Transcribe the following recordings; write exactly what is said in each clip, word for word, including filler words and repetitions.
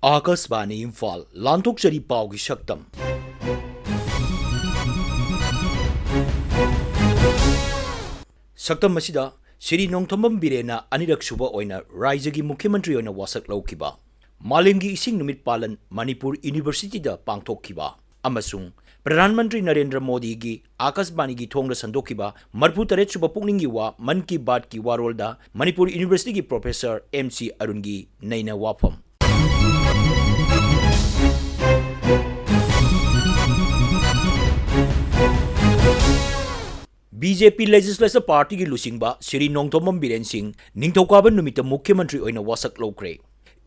ꯑꯥꯀꯥꯁꯕꯥꯅꯤ ꯏꯝꯐꯥꯜ, ꯂꯥꯟꯊꯣꯛꯆꯔꯤ ꯄꯥꯎꯒꯤ ꯁꯛꯇꯝ꯫ ꯁꯛꯇꯝ ꯑꯁꯤꯗ ꯁ꯭ꯔꯤ ꯅꯣꯡꯊꯣꯝꯕꯝ ꯕꯤꯔꯦꯟꯅ ꯑꯅꯤꯔꯛ ꯁꯨꯕ ꯑꯣꯏꯅ ꯔꯥꯏꯖ꯭ꯌꯒꯤ ꯃꯨꯈ꯭ꯌ ꯃꯟꯇ꯭ꯔꯤ ꯑꯣꯏꯅ ꯋꯥꯁꯛ ꯂꯧꯈꯤꯕ, ꯃꯥꯂꯦꯝꯒꯤ ꯏꯁꯤꯡ ꯅꯨꯃꯤꯠ ꯄꯥꯂꯟ ꯃꯅꯤꯄꯨꯔ ꯌꯨꯅꯤꯚꯔꯁꯤꯇꯤꯗ ꯄꯥꯡꯊꯣꯛꯈꯤꯕ, ꯑꯃꯁꯨꯡ ꯄ꯭ꯔꯙꯥꯟ ꯃꯟꯇ꯭ꯔꯤ ꯅꯔꯦꯟꯗ꯭ꯔ ꯃꯣꯗꯤꯒꯤ ꯑꯥꯀꯥꯁꯕꯥꯅꯤꯒꯤ ꯊꯣꯡꯗ ꯁꯟꯗꯣꯛꯈꯤꯕ ꯃꯔꯤꯐꯨ ꯇꯔꯦꯠ ꯁꯨꯕ ꯄꯨꯛꯅꯤꯡꯒꯤ ꯋꯥ ꯃꯟ ꯀꯤ ꯕꯥꯠꯀꯤ ꯋꯥꯔꯣꯜꯗ ꯃꯅꯤꯄꯨꯔ ꯌꯨꯅꯤꯚꯔꯁꯤꯇꯤꯒꯤ ꯄ꯭ꯔꯣꯐꯦꯁꯔ ꯑꯦꯝ ꯁꯤ ꯑꯔꯨꯟꯒꯤ ꯅꯩꯅ ꯋꯥꯐꯝ꯫ ꯕꯤ ꯖꯦ ꯄꯤ Legislature Partyꯒꯤ ꯂꯨꯆꯤꯡꯕ ꯁ꯭ꯔꯤ ꯅꯣꯡꯊꯣꯝꯕꯝ ꯕꯤꯔꯦꯟ ꯁꯤꯡ ꯅꯤꯡꯊꯧꯀꯥꯕ ꯅꯨꯃꯤꯠꯇ ꯃꯨꯈ꯭ꯌ ꯃꯟꯇ꯭ꯔꯤ ꯑꯣꯏꯅ ꯋꯥꯁꯛ ꯂꯧꯈ꯭ꯔꯦ꯫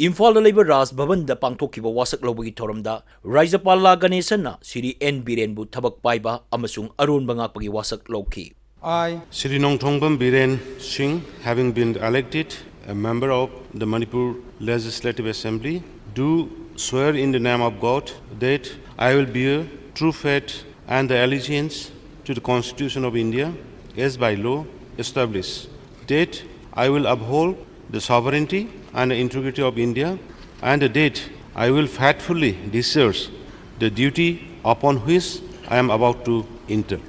ꯏꯝꯐꯥꯜꯗ ꯂꯩꯕ ꯔꯥꯖ ꯚꯕꯟꯗ ꯄꯥꯡꯊꯣꯛꯈꯤꯕ ꯋꯥꯁꯛ ꯂꯧꯕꯒꯤ ꯊꯧꯔꯝꯗ ꯔꯥꯖ꯭ꯌꯄꯥꯜ ꯂꯥ ꯒꯅꯦꯁꯟꯅ ꯁ꯭ꯔꯤ ꯑꯦꯟ ꯕꯤꯔꯦꯟꯕꯨ ꯊꯕꯛ ꯄꯥꯏꯕ ꯑꯃꯁꯨꯡ ꯑꯔꯣꯟꯕ ꯉꯥꯛꯄꯒꯤ ꯋꯥꯁꯛ ꯂꯧꯈꯤ꯫ I, Shri Nongthombam Biren Singh, having been elected a member of the Manipur Legislative Assembly, do swear in the name of God that I will bear true faith and the allegiance to the Constitution of India as by law established, that I will uphold the sovereignty and integrity of India, and that I will faithfully discharge the duty upon which I am about to enter.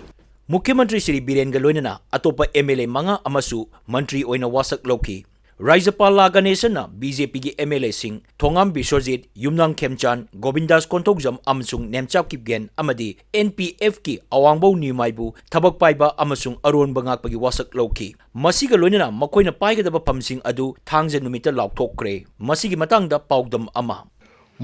ꯃꯨꯈ꯭ꯌ ꯃꯟꯇ꯭ꯔꯤ ꯁ꯭ꯔꯤ ꯕꯤꯔꯦꯟꯒ ꯂꯣꯏꯅꯅ ꯑꯇꯣꯞꯄ M L A ꯃꯉꯥ ꯑꯃꯁꯨ ꯃꯟꯇ꯭ꯔꯤ ꯑꯣꯏꯅ ꯋꯥꯁꯛ ꯂꯧꯈꯤ꯫ ꯔꯥꯖ꯭ꯌꯄꯥꯜ ꯂꯥ ꯒꯅꯦꯁꯟꯅ B J ꯄꯤꯒꯤ ꯑꯦꯝ ꯑꯦꯜ ꯑꯦꯁꯤꯡ ꯊꯣꯉꯥꯝ ꯕꯤꯁ꯭ꯋꯖꯤꯠ, ꯌꯨꯝꯅꯥꯝ ꯈꯦꯝꯆꯥꯟ, ꯒꯣꯕꯤꯟꯗꯥꯁ ꯀꯣꯟꯊꯧꯖꯝ ꯑꯃꯁꯨꯡ ꯅꯦꯝꯆꯥ ꯀꯤꯞꯒꯦꯟ ꯑꯃꯗꯤ ꯑꯦꯟ ꯄꯤ ꯑꯦꯐꯀꯤ ꯑꯋꯥꯡꯕꯧ ꯅ꯭ꯌꯨꯃꯥꯏꯕꯨ ꯊꯕꯛ ꯄꯥꯏꯕ ꯑꯃꯁꯨꯡ ꯑꯔꯣꯟꯕ ꯉꯥꯛꯄꯒꯤ ꯋꯥꯁꯛ ꯂꯧꯈꯤ꯫ ꯃꯁꯤꯒ ꯂꯣꯏꯅꯅ ꯃꯈꯣꯏꯅ ꯄꯥꯏꯒꯗꯕ ꯐꯝꯁꯤꯡ ꯑꯗꯨ ꯊꯥꯡꯖ ꯅꯨꯃꯤꯠꯇ ꯂꯥꯎꯊꯣꯛꯈ꯭ꯔꯦ꯫ ꯃꯁꯤꯒꯤ ꯃꯇꯥꯡꯗ ꯄꯥꯎꯗꯝ ꯑꯃ꯫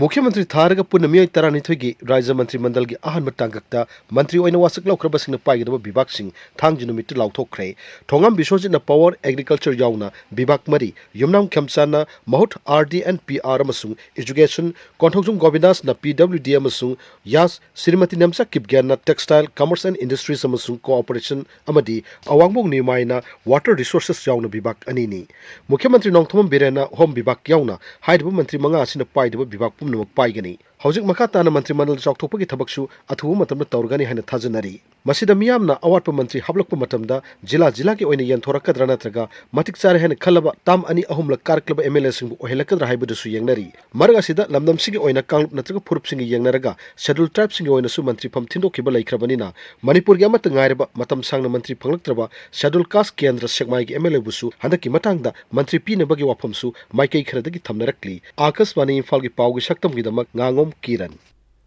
ꯃꯨꯈ꯭ꯌ ꯃꯟꯇ꯭ꯔꯤ ꯊꯥꯔꯒ ꯄꯨꯟꯅ ꯃꯤꯑꯣꯏ ꯇꯔꯥꯅꯤꯊꯣꯏꯒꯤ ꯔꯥꯖ꯭ꯌ ꯃꯟꯇ꯭ꯔꯤ ꯃꯟꯗꯜꯒꯤ ꯑꯍꯥꯟꯕ ꯇꯥꯡꯀꯛꯇ ꯃꯟꯇ꯭ꯔꯤ ꯑꯣꯏꯅ ꯋꯥꯁꯛ ꯂꯧꯈ꯭ꯔꯕꯁꯤꯡꯅ ꯄꯥꯏꯒꯗꯕ ꯕꯤꯚꯥꯒꯁꯤꯡ ꯊꯥꯡꯖ ꯅꯨꯃꯤꯠꯇ ꯂꯥꯎꯊꯣꯛꯈ꯭ꯔꯦ꯫ ꯊꯣꯉꯥꯝ ꯕꯤꯁ꯭ꯋꯖꯤꯠꯅ Power, Agriculture ꯌꯥꯎꯅ ꯕꯤꯚꯥꯒ ꯃꯔꯤ, ꯌꯨꯝꯅꯥꯝ ꯈꯦꯝꯆꯥꯟꯅ ꯃꯍꯨꯠ, R D N P R ꯑꯃꯁꯨꯡ Education, ꯀꯣꯟꯊꯧꯖꯝ ꯒꯣꯕꯤꯟꯗꯥꯁꯅ ꯄꯤ ꯗꯕ꯭ꯂꯤꯎ ꯗꯤ ꯑꯃꯁꯨꯡ ꯌꯥꯁ, Shrimati Nemcha ꯀꯤꯞꯒꯦꯟꯅ Textile, Commerce and Industries ꯑꯃꯁꯨꯡ Cooperation ꯑꯃꯗꯤ ꯑꯋꯥꯡꯕꯧ ꯅ꯭ꯌꯨꯃꯥꯏꯅ Water Resources ꯌꯥꯎꯅ ꯕꯤꯚꯥꯒ ꯑꯅꯤꯅꯤ꯫ ꯃꯨꯈ꯭ꯌ ꯃꯟꯇ꯭ꯔꯤ ꯅꯣꯡꯊꯣꯝꯕꯝ ꯕꯤꯔꯦꯟꯅ ꯍꯣꯝ ꯕꯤꯚꯥꯒ ꯌꯥꯎꯅ ꯍꯥꯏꯔꯤꯕ ꯃꯟꯇ꯭ꯔꯤ ꯃꯉꯥ ꯑꯁꯤꯅ ꯄꯥꯏꯗꯕ ꯕꯤꯚꯥꯒ ꯄꯨꯝꯅꯃꯛ ꯄꯥꯏꯒꯅꯤ꯫ ꯍꯧꯖꯤꯛ ꯃꯈꯥ ꯇꯥꯅ ꯃꯟꯇ꯭ꯔꯤ ꯃꯟꯗꯜ ꯆꯥꯎꯊꯣꯛꯄꯒꯤ ꯊꯕꯛꯁꯨ ꯑꯊꯨꯕ ꯃꯇꯝꯗ ꯇꯧꯔꯒꯅꯤ ꯍꯥꯏꯅ ꯊꯥꯖꯅꯔꯤ꯫ ꯃꯁꯤꯗ ꯃꯤꯌꯥꯝꯅ ꯑꯋꯥꯠꯄ ꯃꯟꯇ꯭ꯔꯤ ꯍꯥꯞꯂꯛꯄ ꯃꯇꯝꯗ ꯖꯤꯂꯥ ꯖꯤꯂꯥꯒꯤ ꯑꯣꯏꯅ ꯌꯦꯟꯊꯣꯔꯛꯀꯗ꯭ꯔꯥ ꯅꯠꯇ꯭ꯔꯒ ꯃꯇꯤꯛ ꯆꯥꯔꯦ ꯍꯥꯏꯅ ꯈꯜꯂꯕ ꯇꯥꯝ ꯑꯅꯤ ꯑꯍꯨꯝꯂꯛ ꯀꯥꯔꯛꯂꯕ ꯑꯦꯝ ꯑꯦꯜ ꯑꯦꯁꯤꯡꯕꯨ ꯑꯣꯏꯍꯜꯂꯛꯀꯗ꯭ꯔꯥ ꯍꯥꯏꯕꯗꯨꯁꯨ ꯌꯦꯡꯅꯔꯤ꯫ ꯃꯔꯛ ꯑꯁꯤꯗ ꯂꯝꯗꯝꯁꯤꯒꯤ ꯑꯣꯏꯅ ꯀꯥꯡꯂꯨꯞ ꯅꯠꯇ꯭ꯔꯒ ꯐꯨꯔꯨꯞꯁꯤꯡꯒꯤ ꯌꯦꯡꯅꯔꯒ ꯁꯦꯗ꯭ꯌꯨꯜ ꯇ꯭ꯔꯥꯏꯕꯁꯤꯡꯒꯤ ꯑꯣꯏꯅꯁꯨ ꯃꯟꯇ꯭ꯔꯤꯐꯝ ꯊꯤꯟꯗꯣꯛꯈꯤꯕ ꯂꯩꯈ꯭ꯔꯕꯅꯤꯅ ꯃꯅꯤꯄꯨꯔꯒꯤ ꯑꯃꯠꯇ ꯉꯥꯏꯔꯕ ꯃꯇꯝ ꯁꯥꯡꯅ ꯃꯟꯇ꯭ꯔꯤ ꯐꯪꯂꯛꯇ꯭ꯔꯕ ꯁꯦꯗ꯭ꯌꯨꯜ ꯀꯥꯁ ꯀꯦꯟꯗ꯭ꯔ ꯁꯦꯛꯃꯥꯏꯒꯤ ꯑꯦꯝ ꯑꯦꯜ ꯑꯦꯕꯨꯁꯨ ꯍꯟꯗꯛꯀꯤ ꯃꯇꯥꯡꯗ ꯃꯟꯇ꯭ꯔꯤ ꯄꯤꯅꯕꯒꯤ ꯋꯥꯐꯝꯁꯨ ꯃꯥꯏꯀꯩ ꯈꯔꯗꯒꯤ ꯊꯝꯅꯔꯛꯂꯤ꯫ ꯑꯥꯀꯥꯁꯕꯥꯅꯤ ꯏꯝꯐꯥꯜꯒꯤ ꯄꯥꯎꯒꯤ ꯁꯛꯇꯝꯒꯤꯗꯃꯛ ꯉꯥꯉꯣꯝ ꯀꯤꯔꯟ꯫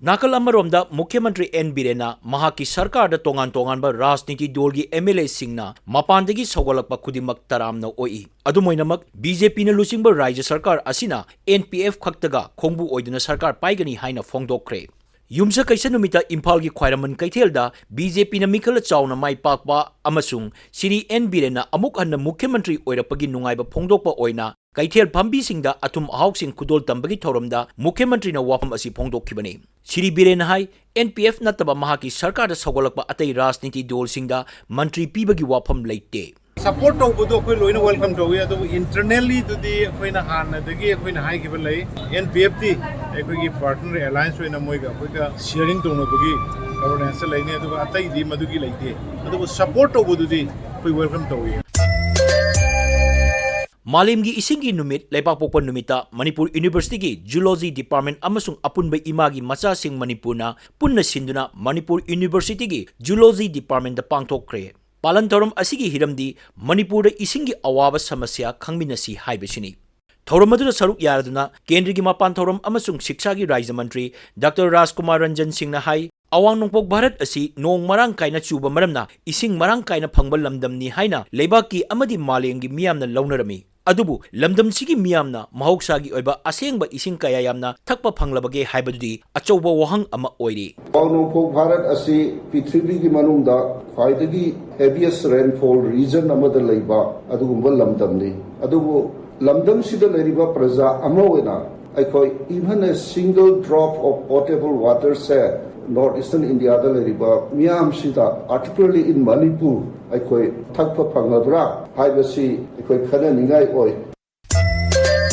ꯅꯥꯀꯜ ꯑꯃꯔꯣꯝꯗ ꯃꯨꯈ꯭ꯌ ꯃꯟꯇ꯭ꯔꯤ ꯑꯦꯟ ꯕꯤꯔꯦꯟꯅ ꯃꯍꯥꯛꯀꯤ ꯁꯔꯀꯥꯔꯗ ꯇꯣꯉꯥꯟ ꯇꯣꯉꯥꯟꯕ ꯔꯥꯖꯅꯤꯇꯤ ꯗꯣꯜꯒꯤ ꯑꯦꯝ ꯑꯦꯜ ꯑꯦꯁꯤꯡꯅ ꯃꯄꯥꯟꯗꯒꯤ ꯁꯧꯒꯠꯂꯛꯄ ꯈꯨꯗꯤꯡꯃꯛ ꯇꯔꯥꯝꯅ ꯑꯣꯛꯏ꯫ ꯑꯗꯨꯝ ꯑꯣꯏꯅꯃꯛ, ꯕꯤ ꯖꯦ ꯄꯤꯅ ꯂꯨꯆꯤꯡꯕ ꯔꯥꯖ꯭ꯌ ꯁꯔꯀꯥꯔ ꯑꯁꯤꯅ ꯑꯦꯟ ꯄꯤ ꯑꯦꯐ ꯈꯛꯇꯒ ꯈꯣꯡꯕꯨ ꯑꯣꯏꯗꯨꯅ ꯁꯔꯀꯥꯔ ꯄꯥꯏꯒꯅꯤ ꯍꯥꯏꯅ ꯐꯣꯡꯗꯣꯛꯈ꯭ꯔꯦ꯫ ꯌꯨꯝꯁꯀꯩꯁ ꯅꯨꯃꯤꯠꯇ ꯏꯝꯐꯥꯜꯒꯤ ꯈ꯭ꯋꯥꯏꯔꯝꯕꯟ ꯀꯩꯊꯦꯜꯗ ꯕꯤ ꯖꯦ ꯄꯤꯅ ꯃꯤꯈꯜ ꯆꯥꯎꯅ ꯃꯥꯏ ꯄꯥꯛꯄ ꯑꯃꯁꯨꯡ ꯁ꯭ꯔꯤ ꯑꯦꯟ ꯕꯤꯔꯦꯟꯅ ꯑꯃꯨꯛ ꯍꯟꯅ ꯃꯨꯈ꯭ꯌ ꯃꯟꯇ꯭ꯔꯤ ꯑꯣꯏꯔꯛꯄꯒꯤ ꯅꯨꯡꯉꯥꯏꯕ ꯐꯣꯡꯗꯣꯛꯄ ꯑꯣꯏꯅ ꯀꯩꯊꯦꯜ ꯐꯝꯕꯤꯁꯤꯡꯗ ꯑꯊꯨꯝ ꯑꯍꯥꯎꯁꯤꯡ ꯈꯨꯗꯣꯜ ꯇꯝꯕꯒꯤ ꯊꯧꯔꯝꯗ ꯃꯨꯈ꯭ꯌ ꯃꯟꯇ꯭ꯔꯤꯅ ꯋꯥꯐꯝ ꯑꯁꯤ ꯐꯣꯡꯗꯣꯛꯈꯤꯕꯅꯤ꯫ ꯁ꯭ꯔꯤ ꯕꯤꯔꯦꯟꯅ ꯍꯥꯏ, ꯑꯦꯟ ꯄꯤ ꯑꯦꯐ ꯅꯠꯇꯕ ꯃꯍꯥꯛꯀꯤ ꯁꯔꯀꯥꯔꯗ ꯁꯧꯒꯠꯂꯛꯄ ꯑꯇꯩ ꯔꯥꯖꯅꯤꯇꯤ ꯗꯣꯜꯁꯤꯡꯗ ꯃꯟꯇ꯭ꯔꯤ ꯄꯤꯕꯒꯤ ꯋꯥꯐꯝ ꯂꯩꯇꯦ꯫ ꯁꯄꯣꯔꯠ ꯇꯧꯕꯗꯣ ꯑꯩꯈꯣꯏ ꯂꯣꯏꯅ ꯋꯦꯜꯀꯝ ꯇꯧꯏ, ꯑꯗꯨꯕꯨ ꯏꯟꯇꯔꯅꯦꯜꯂꯤꯗꯨꯗꯤ ꯑꯩꯈꯣꯏꯅ ꯍꯥꯟꯅꯗꯒꯤ ꯑꯩꯈꯣꯏꯅ ꯍꯥꯏꯈꯤꯕ ꯂꯩ꯫ ꯑꯦꯟ ꯄꯤ ꯑꯦꯐꯇꯤ ꯑꯩꯈꯣꯏꯒꯤ ꯄꯥꯔꯠꯅꯔ ꯑꯦꯂꯥꯌꯟꯁ ꯑꯣꯏꯅ ꯃꯣꯏꯒ ꯑꯩꯈꯣꯏꯒ ꯁꯤꯌꯔꯤꯡ ꯇꯧꯅꯕꯒꯤ ꯒꯕꯔꯅꯦꯟꯁꯇ ꯂꯩꯅꯤ, ꯑꯗꯨꯒ ꯑꯇꯩꯗꯤ ꯃꯗꯨꯒꯤ ꯂꯩꯇꯦ꯫ ꯑꯗꯨꯕꯨ ꯁꯄꯣꯔꯠ ꯇꯧꯕꯗꯨꯗꯤ ꯑꯩꯈꯣꯏ ꯋꯦꯜꯀꯝ ꯇꯧꯏ꯫ ꯃꯥꯂꯦꯝꯒꯤ ꯏꯁꯤꯡꯒꯤ ꯅꯨꯃꯤꯠ ꯂꯩꯕꯥꯛꯄꯣꯛꯄ ꯅꯨꯃꯤꯠꯇ ꯃꯅꯤꯄꯨꯔ ꯌꯨꯅꯤꯚꯔꯁꯤꯇꯤꯒꯤ ꯖꯨꯂꯣꯖꯤ ꯗꯤꯄꯥꯔꯠꯃꯦꯟꯠ ꯑꯃꯁꯨꯡ ꯑꯄꯨꯟꯕ ꯏꯃꯥꯒꯤ ꯃꯆꯥꯁꯤꯡ ꯃꯅꯤꯄꯨꯔꯅ ꯄꯨꯟꯅ ꯁꯤꯟꯗꯨꯅ ꯃꯅꯤꯄꯨꯔ ꯌꯨꯅꯤꯚꯔꯁꯤꯇꯤꯒꯤ ꯖꯨꯂꯣꯖꯤ ꯗꯤꯄꯥꯔꯠꯃꯦꯟꯠꯇ ꯄꯥꯡꯊꯣꯛꯈ꯭ꯔꯦ꯫ ꯄꯥꯂꯟ ꯊꯧꯔꯝ ꯑꯁꯤꯒꯤ ꯍꯤꯔꯝꯗꯤ ꯃꯅꯤꯄꯨꯔꯗ ꯏꯁꯤꯡꯒꯤ ꯑꯋꯥꯕ ꯁꯃꯁ꯭ꯌꯥ ꯈꯪꯃꯤꯟꯅꯁꯤ ꯍꯥꯏꯕꯁꯤꯅꯤ꯫ ꯊꯧꯔꯝ ꯑꯗꯨꯗ ꯁꯔꯨꯛ ꯌꯥꯔꯗꯨꯅ ꯀꯦꯟꯗ꯭ꯔꯒꯤ ꯃꯄꯥꯟ ꯊꯧꯔꯝ ꯑꯃꯁꯨꯡ ꯁꯤꯛꯁꯥꯒꯤ ꯔꯥꯖ꯭ꯌ ꯃꯟꯇ꯭ꯔꯤ ꯗꯥꯛꯇꯔ ꯔꯥꯖꯀꯨꯃꯥꯔ ꯔꯟꯖꯟ ꯁꯤꯡꯅ ꯍꯥꯏ, ꯑꯋꯥꯡ ꯅꯣꯡꯄꯣꯛ ꯚꯥꯔꯠ ꯑꯁꯤ ꯅꯣꯡ ꯃꯔꯥꯡ ꯀꯥꯏꯅ ꯆꯨꯕ ꯃꯔꯝꯅ ꯏꯁꯤꯡ ꯃꯔꯥꯡ ꯀꯥꯏꯅ ꯐꯪꯕ ꯂꯝꯗꯝꯅꯤ ꯍꯥꯏꯅ ꯂꯩꯕꯥꯛꯀꯤ ꯑꯃꯗꯤ ꯃꯥꯂꯦꯝꯒꯤ ꯃꯤꯌꯥꯝꯅ ꯂꯧꯅꯔꯝꯃꯤ꯫ ꯑꯗꯨꯕꯨ ꯂꯝꯗꯝꯁꯤꯒꯤ ꯃꯤꯌꯥꯝꯅ ꯃꯍꯧꯁꯥꯒꯤ ꯑꯣꯏꯕ ꯑꯁꯦꯡꯕ ꯏꯁꯤꯡ ꯀꯌꯥ ꯌꯥꯝꯅ ꯊꯛꯄ ꯐꯪꯂꯕꯒꯦ ꯍꯥꯏꯕꯗꯨꯗꯤ ꯑꯆꯧꯕ ꯋꯥꯍꯪ ꯑꯃ ꯑꯣꯏꯔꯤ꯫ ꯑꯋꯥꯡ ꯅꯣꯡꯄꯣꯛ ꯚꯥꯔꯠ ꯑꯁꯤ ꯄ꯭ꯔꯤꯊꯤꯕꯤꯒꯤ ꯃꯅꯨꯡꯗ ꯈ꯭ꯋꯥꯏꯗꯒꯤ heaviest rainfall region ꯑꯃꯗ ꯂꯩꯕ ꯑꯗꯨꯒꯨꯝꯕ ꯂꯝꯗꯝꯅꯤ꯫ ꯑꯗꯨꯕꯨ ꯂꯝꯗꯝꯁꯤꯗ ꯂꯩꯔꯤꯕ ꯄ꯭ꯔꯖꯥ ꯑꯃ ꯑꯣꯏꯅ ꯑꯩꯈꯣꯏ even a single drop of potable water say North Eastern India ꯗ ꯂꯩꯔꯤꯕ ꯃꯤꯌꯥꯝꯁꯤꯗ, particularly in Manipur, ꯑꯩꯈꯣꯏ ꯊꯛꯄ ꯐꯪꯂꯕ꯭ꯔꯥ ꯍꯥꯏꯕꯁꯤ ꯑꯩꯈꯣꯏ ꯈꯟꯅꯅꯤꯡꯉꯥꯏ ꯑꯣꯏ꯫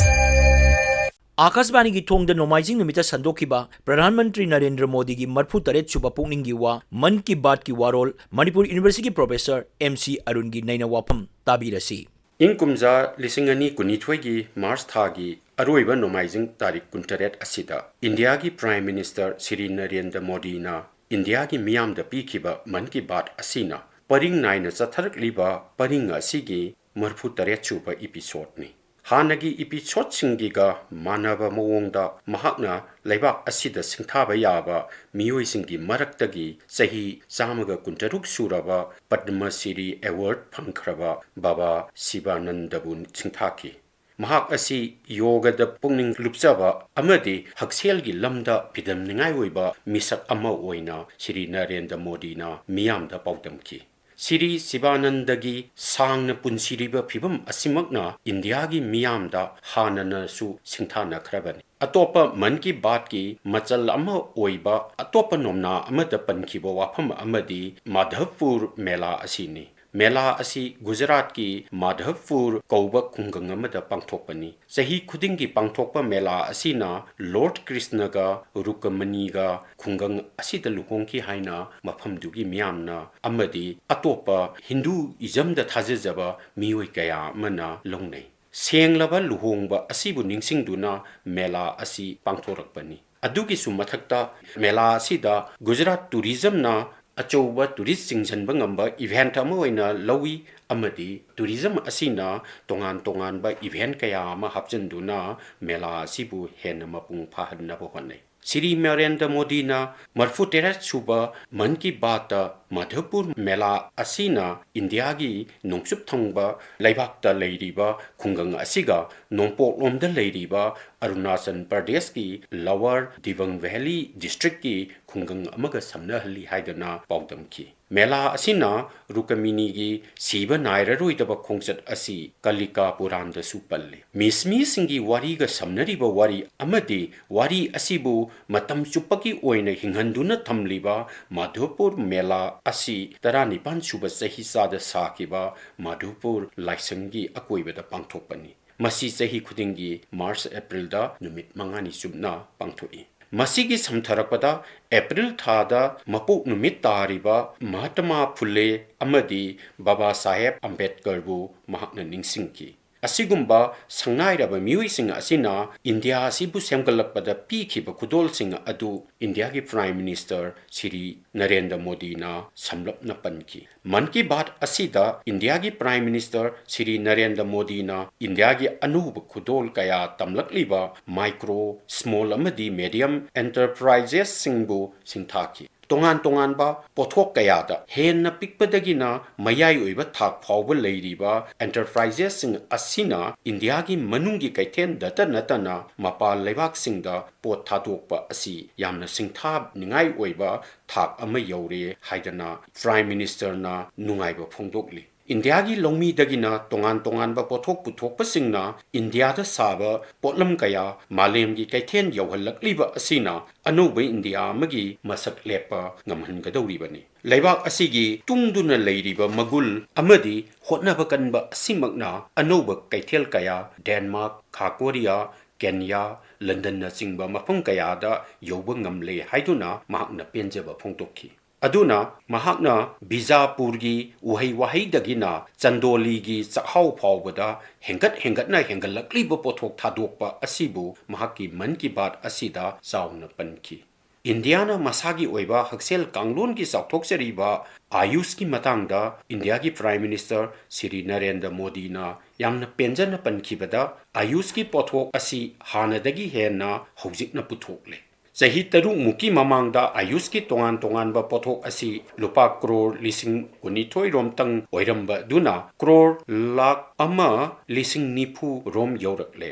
ꯑꯥꯀꯥꯁꯕꯥꯅꯤꯒꯤ ꯊꯣꯡꯗ ꯅꯣꯡꯃꯥꯏꯖꯤꯡ ꯅꯨꯃꯤꯠꯇ ꯁꯟꯗꯣꯛꯈꯤꯕ ꯄ꯭ꯔꯙꯥꯟ ꯃꯟꯇ꯭ꯔꯤ ꯅꯔꯦꯟꯗ꯭ꯔ ꯃꯣꯗꯤꯒꯤ ꯃꯔꯤꯐꯨ ꯇꯔꯦꯠ ꯁꯨꯕ ꯄꯨꯛꯅꯤꯡꯒꯤ ꯋꯥ, ꯃꯟ ꯀꯤ ꯕꯥꯠꯀꯤ ꯋꯥꯔꯣꯜ, ꯃꯅꯤꯄꯨꯔ ꯌꯨꯅꯤꯚꯔꯁꯤꯇꯤꯒꯤ ꯄ꯭ꯔꯣꯐꯦꯁꯔ ꯑꯦꯝ ꯁꯤ ꯑꯔꯨꯟꯒꯤ ꯅꯩꯅ ꯋꯥꯐꯝ ꯇꯥꯕꯤꯔꯁꯤ꯫ ꯏꯪ ꯀꯨꯝꯖꯥ ꯂꯤꯁꯤꯡ ꯑꯅꯤ ꯀꯨꯟꯅꯤꯊꯣꯏꯒꯤ ꯃꯥꯔꯆ ꯊꯥꯒꯤ ꯑꯔꯣꯏꯕ ꯅꯣꯡꯃꯥꯏꯖꯤꯡ ꯇꯥꯔꯤꯛ ꯀꯨꯟꯇꯔꯦꯠ ꯑꯁꯤꯗ ꯏꯟꯗꯤꯌꯥꯒꯤ ꯄ꯭ꯔꯥꯏꯝ ꯃꯤꯅꯤꯁꯇꯔ ꯁ꯭ꯔꯤ ꯅꯔꯦꯟꯗ꯭ꯔ ꯃꯣꯗꯤꯅ ꯏꯟꯗꯤꯌꯥꯒꯤ ꯃꯤꯌꯥꯝꯗ ꯄꯤꯈꯤꯕ ꯃꯟ ꯀꯤ ꯕꯥꯠ ꯑꯁꯤꯅ ꯄꯔꯤꯡ ꯅꯥꯏꯅ ꯆꯠꯊꯔꯛꯂꯤꯕ ꯄꯔꯤꯡ ꯑꯁꯤꯒꯤ ꯃꯔꯤꯐꯨ ꯇꯔꯦꯠ ꯁꯨꯕ ꯏꯄꯤꯁꯣꯗꯅꯤ꯫ ꯍꯥꯟꯅꯒꯤ ꯏꯄꯤꯁꯣꯗꯁꯤꯡꯒꯤꯒ ꯃꯥꯟꯅꯕ ꯃꯑꯣꯡꯗ ꯃꯍꯥꯛꯅ ꯂꯩꯕꯥꯛ ꯑꯁꯤꯗ ꯁꯤꯡꯊꯥꯕ ꯌꯥꯕ ꯃꯤꯑꯣꯏꯁꯤꯡꯒꯤ ꯃꯔꯛꯇꯒꯤ ꯆꯍꯤ ꯆꯥꯝꯃꯒ ꯀꯨꯟꯇꯔꯨꯛ ꯁꯨꯔꯕ ꯄꯗꯃ ꯁ꯭ꯔꯤ ꯑꯦꯋꯥꯔꯗ ꯐꯪꯈ꯭ꯔꯕ ꯕꯥꯕꯥ ꯁꯤꯕꯥꯅꯟꯗꯕꯨ ꯁꯤꯡꯊꯥꯈꯤ꯫ ꯃꯍꯥꯛ ꯑꯁꯤ ꯌꯣꯒꯗ ꯄꯨꯛꯅꯤꯡ ꯂꯨꯞꯆꯕ ꯑꯃꯗꯤ ꯍꯛꯁꯦꯜꯒꯤ ꯂꯝꯗ ꯐꯤꯗꯝꯅꯤꯉꯥꯏ ꯑꯣꯏꯕ ꯃꯤꯁꯛ ꯑꯃ ꯑꯣꯏꯅ ꯁ꯭ꯔꯤ ꯅꯔꯦꯟꯗ꯭ꯔ ꯃꯣꯗꯤꯅ ꯃꯤꯌꯥꯝꯗ ꯄꯥꯎꯗꯝꯈꯤ꯫ ꯁ꯭ꯔꯤ ꯁꯤꯕꯥꯅꯟꯗꯒꯤ ꯁꯥꯡꯅ ꯄꯨꯟꯁꯤꯔꯤꯕ ꯐꯤꯚꯝ ꯑꯁꯤꯃꯛꯅ ꯏꯟꯗꯤꯌꯥꯒꯤ ꯃꯤꯌꯥꯝꯗ ꯍꯥꯟꯅꯅꯁꯨ ꯁꯤꯡꯊꯥꯅꯈ꯭ꯔꯕꯅꯤ꯫ ꯑꯇꯣꯞꯄ ꯃꯟ ꯀꯤ ꯕꯥꯠꯀꯤ ꯃꯆꯜ ꯑꯃ ꯑꯣꯏꯕ ꯑꯇꯣꯞꯄ ꯅꯣꯝꯅꯥ ꯑꯃꯗ ꯄꯟꯈꯤꯕ ꯋꯥꯐꯝ ꯑꯃꯗꯤ ꯃꯥꯙꯕꯄꯨꯔ ꯃꯦꯂꯥ ꯑꯁꯤꯅꯤ꯫ ꯃꯦꯂꯥ ꯑꯁꯤ ꯒꯨꯖꯔꯥꯠꯀꯤ ꯃꯥꯙꯕꯄꯨꯔ ꯀꯧꯕ ꯈꯨꯡꯒꯪ ꯑꯃꯗ ꯄꯥꯡꯊꯣꯛꯄꯅꯤ꯫ ꯆꯍꯤ ꯈꯨꯗꯤꯡꯒꯤ ꯄꯥꯡꯊꯣꯛꯄ ꯃꯦꯂꯥ ꯑꯁꯤꯅ ꯂꯣꯔꯗ ꯀ꯭ꯔꯤꯁꯅꯒ ꯔꯨꯀꯃꯅꯤꯒ ꯈꯨꯡꯒꯪ ꯑꯁꯤꯗ ꯂꯨꯍꯣꯡꯈꯤ ꯍꯥꯏꯅ ꯃꯐꯝꯗꯨꯒꯤ ꯃꯤꯌꯥꯝꯅ ꯑꯃꯗꯤ ꯑꯇꯣꯞꯄ ꯍꯤꯟꯗꯨꯏꯖꯝꯗ ꯊꯥꯖꯖꯕ ꯃꯤꯑꯣꯏ ꯀꯌꯥ ꯑꯃꯅ ꯂꯧꯅꯩ꯫ ꯁꯦꯡꯂꯕ ꯂꯨꯍꯣꯡꯕ ꯑꯁꯤꯕꯨ ꯅꯤꯡꯁꯤꯡꯗꯨꯅ ꯃꯦꯂꯥ ꯑꯁꯤ ꯄꯥꯡꯊꯣꯔꯛꯄꯅꯤ꯫ ꯑꯗꯨꯒꯤꯁꯨ ꯃꯊꯛꯇ ꯃꯦꯂꯥ ꯑꯁꯤꯗ ꯒꯨꯖꯔꯥꯠ ꯇꯨꯔꯤꯖꯝꯅ ꯑꯆꯧꯕ ꯇꯨꯔꯤꯁ ꯆꯤꯡꯁꯤꯟꯕ ꯉꯝꯕ ꯏꯚꯦꯟꯠ ꯑꯃ ꯑꯣꯏꯅ ꯂꯧꯏ ꯑꯃꯗꯤ ꯇꯨꯔꯤꯖꯝ ꯑꯁꯤꯅ ꯇꯣꯉꯥꯟ ꯇꯣꯉꯥꯟꯕ ꯏꯚꯦꯟꯠ ꯀꯌꯥ ꯑꯃ ꯍꯥꯞꯆꯤꯟꯗꯨꯅ ꯃꯦꯂꯥ ꯑꯁꯤꯕꯨ ꯍꯦꯟꯅ ꯃꯄꯨꯡ ꯐꯥꯍꯟꯅꯕ ꯍꯣꯠꯅꯩ꯫ ꯁ꯭ꯔꯤ ꯅꯔꯦꯟꯗ꯭ꯔ ꯃꯣꯗꯤꯅ ꯃꯔꯤꯐꯨ ꯇꯔꯦꯠ ꯁꯨꯕ ꯃꯟ ꯀꯤ ꯕꯥꯠꯇ ꯃꯥꯙꯕꯄꯨꯔ ꯃꯦꯂꯥ ꯑꯁꯤꯅ ꯏꯟꯗꯤꯌꯥꯒꯤ ꯅꯣꯡꯆꯨꯞ ꯊꯪꯕ ꯂꯩꯕꯥꯛꯇ ꯂꯩꯔꯤꯕ ꯈꯨꯡꯒꯪ ꯑꯁꯤꯒ ꯅꯣꯡꯄꯣꯛꯂꯣꯝꯗ ꯂꯩꯔꯤꯕ ꯑꯔꯨꯅꯥꯆꯜ ꯄ꯭ꯔꯗꯦꯁꯀꯤ ꯂꯋꯔ ꯗꯤꯕꯪ ꯚꯦꯂꯤ ꯗꯤꯁꯇ꯭ꯔꯤꯛꯀꯤ ꯈꯨꯡꯒꯪ ꯑꯃꯒ ꯁꯝꯅꯍꯜꯂꯤ ꯍꯥꯏꯗꯅ ꯄꯥꯎꯗꯝꯈꯤ꯫ ꯃꯦꯂꯥ ꯑꯁꯤꯅ ꯔꯨꯀꯃꯤꯅꯤꯒꯤ ꯁꯤꯕ ꯅꯥꯏꯔꯔꯣꯏꯗꯕ ꯈꯣꯡꯆꯠ ꯑꯁꯤ ꯀꯂꯤꯀꯥ ꯄꯨꯔꯥꯟꯗꯁꯨ ꯄꯜꯂꯤ꯫ ꯃꯤꯁꯃꯤꯁꯤꯡꯒꯤ ꯋꯥꯔꯤꯒ ꯁꯝꯅꯔꯤꯕ ꯋꯥꯔꯤ ꯑꯃꯗꯤ ꯋꯥꯔꯤ ꯑꯁꯤꯕꯨ ꯃꯇꯝ ꯆꯨꯞꯄꯒꯤ ꯑꯣꯏꯅ ꯍꯤꯡꯍꯟꯗꯨꯅ ꯊꯝꯂꯤꯕ ꯃꯥꯙꯣꯄꯨꯔ ꯃꯦꯂꯥ ꯑꯁꯤ ꯇꯔꯥꯅꯤꯄꯥꯟ ꯁꯨꯕ ꯆꯍꯤꯆꯥꯗ ꯁꯥꯈꯤꯕ ꯃꯥꯙꯣꯄꯨꯔ ꯂꯥꯏꯁꯪꯒꯤ ꯑꯀꯣꯏꯕꯗ ꯄꯥꯡꯊꯣꯛꯄꯅꯤ꯫ ꯃꯁꯤ ꯆꯍꯤ ꯈꯨꯗꯤꯡꯒꯤ March April ꯗ ꯅꯨꯃꯤꯠ ꯃꯉꯥꯅꯤ ꯆꯨꯞꯅ ꯄꯥꯡꯊꯣꯛꯏ꯫ ꯃꯁꯤꯒꯤ ꯁꯝꯊꯔꯛꯄꯗ, April ꯊꯥꯗ ꯃꯄꯣꯛ ꯅꯨꯃꯤꯠ ꯇꯥꯔꯤꯕ ꯃꯍꯥꯇꯃꯥ ꯐꯨꯂꯦ ꯑꯃꯗꯤ ꯕꯕꯥ ꯁꯥꯍꯦꯕ ꯑꯝꯕꯦꯗꯀꯔꯕꯨ ꯃꯍꯥꯛꯅ ꯅꯤꯡꯁꯤꯡꯈꯤ꯫ ꯑꯁꯤꯒꯨꯝꯕ ꯁꯪꯅꯥꯏꯔꯕ ꯃꯤꯑꯣꯏꯁꯤꯡ ꯑꯁꯤꯅ ꯏꯟꯗꯤꯌꯥ ꯑꯁꯤꯕꯨ ꯁꯦꯝꯒꯠꯂꯛꯄꯗ ꯄꯤꯈꯤꯕ ꯈꯨꯗꯣꯜꯁꯤꯡ ꯑꯗꯨ ꯏꯟꯗꯤꯌꯥꯒꯤ Prime Minister ꯁ꯭ꯔꯤ ꯅꯔꯦꯟꯗ꯭ꯔ ꯃꯣꯗꯤꯅ ꯁꯝꯂꯞꯅ ꯄꯟꯈꯤ꯫ ꯃꯟ ꯀꯤ ꯕꯥꯠ ꯑꯁꯤꯗ ꯏꯟꯗꯤꯌꯥꯒꯤ Prime Minister ꯁ꯭ꯔꯤ ꯅꯔꯦꯟꯗ꯭ꯔ ꯃꯣꯗꯤꯅ ꯏꯟꯗꯤꯌꯥꯒꯤ ꯑꯅꯧꯕ ꯈꯨꯗꯣꯜ ꯀꯌꯥ ꯇꯝꯂꯛꯂꯤꯕ micro, small ꯑꯃꯗꯤ medium enterprises ꯁꯤꯡꯕꯨ ꯁꯤꯡꯊꯥꯈꯤ꯫ ꯇꯣꯉꯥꯟ ꯇꯣꯉꯥꯟꯕ ꯄꯣꯠꯊꯣꯛ ꯀꯌꯥꯗ ꯍꯦꯟꯅ ꯄꯤꯛꯄꯗꯒꯤꯅ ꯃꯌꯥꯏ ꯑꯣꯏꯕ ꯊꯥꯛ ꯐꯥꯎꯕ ꯂꯩꯔꯤꯕ enterprises ꯁꯤꯡ ꯑꯁꯤꯅ ꯏꯟꯗꯤꯌꯥꯒꯤ ꯃꯅꯨꯡꯒꯤ ꯀꯩꯊꯦꯜꯗꯇ ꯅꯠꯇꯅ ꯃꯄꯥꯟ ꯂꯩꯕꯥꯛꯁꯤꯡꯗ ꯄꯣꯠ ꯊꯥꯗꯣꯛꯄ ꯑꯁꯤ ꯌꯥꯝꯅ ꯁꯤꯡꯊꯥꯅꯤꯡꯉꯥꯏ ꯑꯣꯏꯕ ꯊꯥꯛ ꯑꯃ ꯌꯧꯔꯦ ꯍꯥꯏꯗꯅ Prime Minister ꯅ ꯅꯨꯡꯉꯥꯏꯕ ꯐꯣꯡꯗꯣꯛꯂꯤ꯫ ꯏꯟꯗꯤꯌꯥꯒꯤ ꯂꯧꯃꯤꯗꯒꯤꯅ ꯇꯣꯉꯥꯟ ꯇꯣꯉꯥꯟꯕ ꯄꯣꯠꯊꯣꯛ ꯄꯨꯊꯣꯛꯄꯁꯤꯡꯅ ꯏꯟꯗꯤꯌꯥꯗ ꯁꯥꯕ ꯄꯣꯠꯂꯝ ꯀꯌꯥ ꯃꯥꯂꯦꯝꯒꯤ ꯀꯩꯊꯦꯜ ꯌꯧꯍꯜꯂꯛꯂꯤꯕ ꯑꯁꯤꯅ ꯑꯅꯧꯕ ꯏꯟꯗꯤꯌꯥ ꯑꯃꯒꯤ ꯃꯁꯛ ꯂꯦꯞꯄ ꯉꯝꯍꯟꯒꯗꯧꯔꯤꯕꯅꯤ꯫ ꯂꯩꯕꯥꯛ ꯑꯁꯤꯒꯤ ꯇꯨꯡꯗꯨꯅ ꯂꯩꯔꯤꯕ ꯃꯒꯨꯟ ꯑꯃꯗꯤ ꯍꯣꯠꯅꯕ ꯀꯟꯕ ꯑꯁꯤꯃꯛꯅ ꯑꯅꯧꯕ ꯀꯩꯊꯦꯜ ꯀꯌꯥ ꯗꯦꯟꯃꯥꯔꯛ, ꯈꯥ ꯀꯣꯔꯤꯌꯥ, ꯀꯦꯟꯌꯥ, ꯂꯟꯗꯟꯅꯆꯤꯡꯕ ꯃꯐꯝ ꯀꯌꯥꯗ ꯌꯧꯕ ꯉꯝꯂꯦ ꯍꯥꯏꯗꯨꯅ ꯃꯍꯥꯛꯅ ꯄꯦꯟꯖꯕ ꯐꯣꯡꯗꯣꯛꯈꯤ꯫ ꯑꯗꯨꯅ ꯃꯍꯥꯛꯅ ꯕꯤꯖꯥꯄꯨꯔꯒꯤ ꯎꯍꯩ ꯋꯥꯍꯩꯗꯒꯤꯅ ꯆꯟꯗꯣꯂꯤꯒꯤ ꯆꯥꯛꯍꯥꯎ ꯐꯥꯎꯕꯗ ꯍꯦꯟꯒꯠ ꯍꯦꯟꯒꯠꯅ ꯍꯦꯟꯒꯠꯂꯛꯂꯤꯕ ꯄꯣꯠꯊꯣꯛ ꯊꯥꯗꯣꯛꯄ ꯑꯁꯤꯕꯨ ꯃꯍꯥꯛꯀꯤ ꯃꯟ ꯀꯤ ꯕꯥꯠ ꯑꯁꯤꯗ ꯆꯥꯎꯅ ꯄꯟꯈꯤ꯫ ꯏꯟꯗꯤꯌꯥꯅ ꯃꯁꯥꯒꯤ ꯑꯣꯏꯕ ꯍꯛꯁꯦꯜ ꯀꯥꯡꯂꯣꯟꯒꯤ ꯆꯥꯎꯊꯣꯛꯆꯔꯤꯕ ꯑꯥꯌꯨꯁꯀꯤ ꯃꯇꯥꯡꯗ ꯏꯟꯗꯤꯌꯥꯒꯤ Prime Minister ꯁ꯭ꯔꯤ ꯅꯔꯦꯟꯗ꯭ꯔ ꯃꯣꯗꯤꯅ ꯌꯥꯝꯅ ꯄꯦꯟꯖꯅ ꯄꯟꯈꯤꯕꯗ, ꯑꯥꯌꯨꯁꯀꯤ ꯄꯣꯠꯊꯣꯛ ꯑꯁꯤ ꯍꯥꯟꯅꯗꯒꯤ ꯍꯦꯟꯅ ꯍꯧꯖꯤꯛꯅ ꯄꯨꯊꯣꯛꯂꯦ꯫ ꯆꯍꯤ ꯇꯔꯨꯛꯃꯨꯛꯀꯤ ꯃꯃꯥꯡꯗ ꯑꯥꯌꯨꯁꯀꯤ ꯇꯣꯉꯥꯟ ꯇꯣꯉꯥꯟꯕ ꯄꯣꯠꯊꯣꯛ ꯑꯁꯤ ꯂꯨꯄꯥ ꯀ꯭ꯔꯣꯔ ꯂꯤꯁꯤꯡ ꯀꯨꯟꯅꯤꯊꯣꯏ ꯔꯣꯝꯇꯪ ꯑꯣꯏꯔꯝꯕ ꯑꯗꯨꯅ ꯀ꯭ꯔꯣꯔ ꯂꯥꯈ ꯑꯃ ꯂꯤꯁꯤꯡ ꯅꯤꯐꯨ ꯔꯣꯝ ꯌꯧꯔꯛꯂꯦ꯫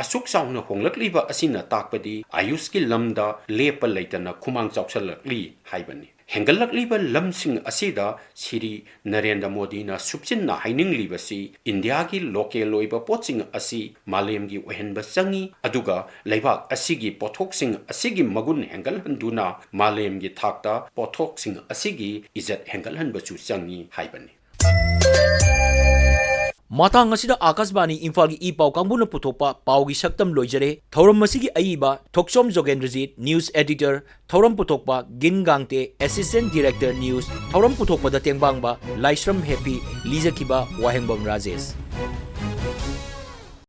ꯑꯁꯨꯛ ꯆꯥꯎꯅ ꯍꯣꯡꯂꯛꯂꯤꯕ ꯑꯁꯤꯅ ꯇꯥꯛꯄꯗꯤ ꯑꯥꯌꯨꯁꯀꯤ ꯂꯝꯗ ꯂꯦꯞꯄ ꯂꯩꯇꯅ ꯈꯨꯃꯥꯡ ꯆꯥꯎꯁꯤꯜꯂꯛꯂꯤ ꯍꯥꯏꯕꯅꯤ꯫ ꯍꯦꯟꯒꯠꯂꯛꯂꯤꯕ ꯂꯝꯁꯤꯡ ꯑꯁꯤꯗ ꯁ꯭ꯔꯤ ꯅꯔꯦꯟꯗ꯭ꯔ ꯃꯣꯗꯤꯅ ꯁꯨꯞꯆꯤꯟꯅ ꯍꯥꯏꯅꯤꯡꯂꯤꯕꯁꯤ ꯏꯟꯗꯤꯌꯥꯒꯤ ꯂꯣꯀꯦꯜ ꯑꯣꯏꯕ ꯄꯣꯠꯁꯤꯡ ꯑꯁꯤ ꯃꯥꯂꯦꯝꯒꯤ ꯑꯣꯏꯍꯟꯕ ꯆꯪꯏ, ꯑꯗꯨꯒ ꯂꯩꯕꯥꯛ ꯑꯁꯤꯒꯤ ꯄꯣꯠꯊꯣꯛꯁꯤꯡ ꯑꯁꯤꯒꯤ ꯃꯒꯨꯟ ꯍꯦꯟꯒꯠꯍꯟꯗꯨꯅ ꯃꯥꯂꯦꯝꯒꯤ ꯊꯥꯛꯇ ꯄꯣꯠꯊꯣꯛꯁꯤꯡ ꯑꯁꯤꯒꯤ ꯏꯖꯠ ꯍꯦꯟꯒꯠꯍꯟꯕꯁꯨ ꯆꯪꯏ ꯍꯥꯏꯕꯅꯤ꯫ ꯃꯇꯥꯡ ꯑꯁꯤꯗ ꯑꯥꯀꯥꯁꯕꯥꯅꯤ ꯏꯝꯐꯥꯜꯒꯤ ꯏ ꯄꯥꯎ ꯀꯥꯡꯕꯨꯅ ꯄꯨꯊꯣꯛꯄ ꯄꯥꯎꯒꯤ ꯁꯛꯇꯝ ꯂꯣꯏꯖꯔꯦ꯫ ꯊꯧꯔꯝ ꯑꯁꯤꯒꯤ ꯑꯏꯕ ꯊꯣꯛꯆꯣꯝ ꯖꯣꯒꯦꯟꯗ꯭ꯔꯖꯤꯠ, news editor, ꯊꯧꯔꯝ ꯄꯨꯊꯣꯛꯄ ꯒꯤꯟ ꯒꯥꯡꯇꯦ, assistant director news, ꯊꯧꯔꯝ ꯄꯨꯊꯣꯛꯄꯗ ꯇꯦꯡꯕꯥꯡꯕ ꯂꯥꯏꯁ꯭ꯔꯝ ꯍꯦꯄꯤ, ꯂꯤꯖꯈꯤꯕ ꯋꯥꯍꯦꯡꯕꯝ ꯔꯥꯖꯦꯁ꯫